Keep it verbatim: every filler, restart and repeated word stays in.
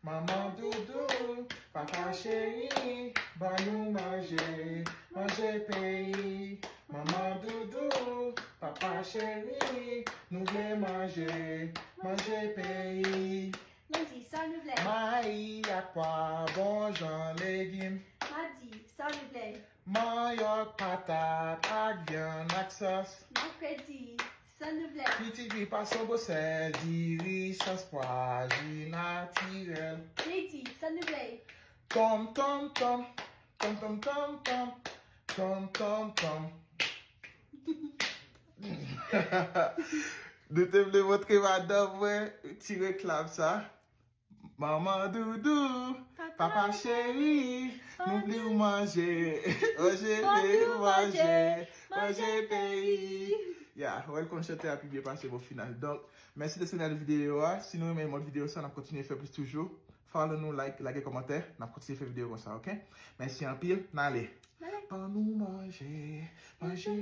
Manman doudou, papa cheri, ban nou manje, manje peyi. Manman doudou, papa cheri, nou vle manje, manje peyi. Lendi, sa nou vle. Mayi ak pwa, bon jan legim. Madi, sa nou vle. Manyòk, patat ak vyann ak sòs. Mèkredi, sa nou vle. Piti pi pwason bwosè, diri, sòs pwa, ji natirèl. Jedi, sa nou vle. Tom, tom, tom, tom, tom, tom, tom, tom, tom, tom. Nou te vle montre madanm mwen ti reklam sa. Manman doudou, papa cheri, nou vle w manje, manje peyi, manje, manje peyi. Ya, ou wè l konn chante a pi byen pase m o final. Donk, mèsi de sou gade videyo a. Si nou renmen mòd videyo sa, n ap kontinye fè plis toujou. Follow nou, like, lage kòmantè. N ap kontinye fè videyo konsa, oke? Mèsi anpil. N ale. Ban nou manje, manje.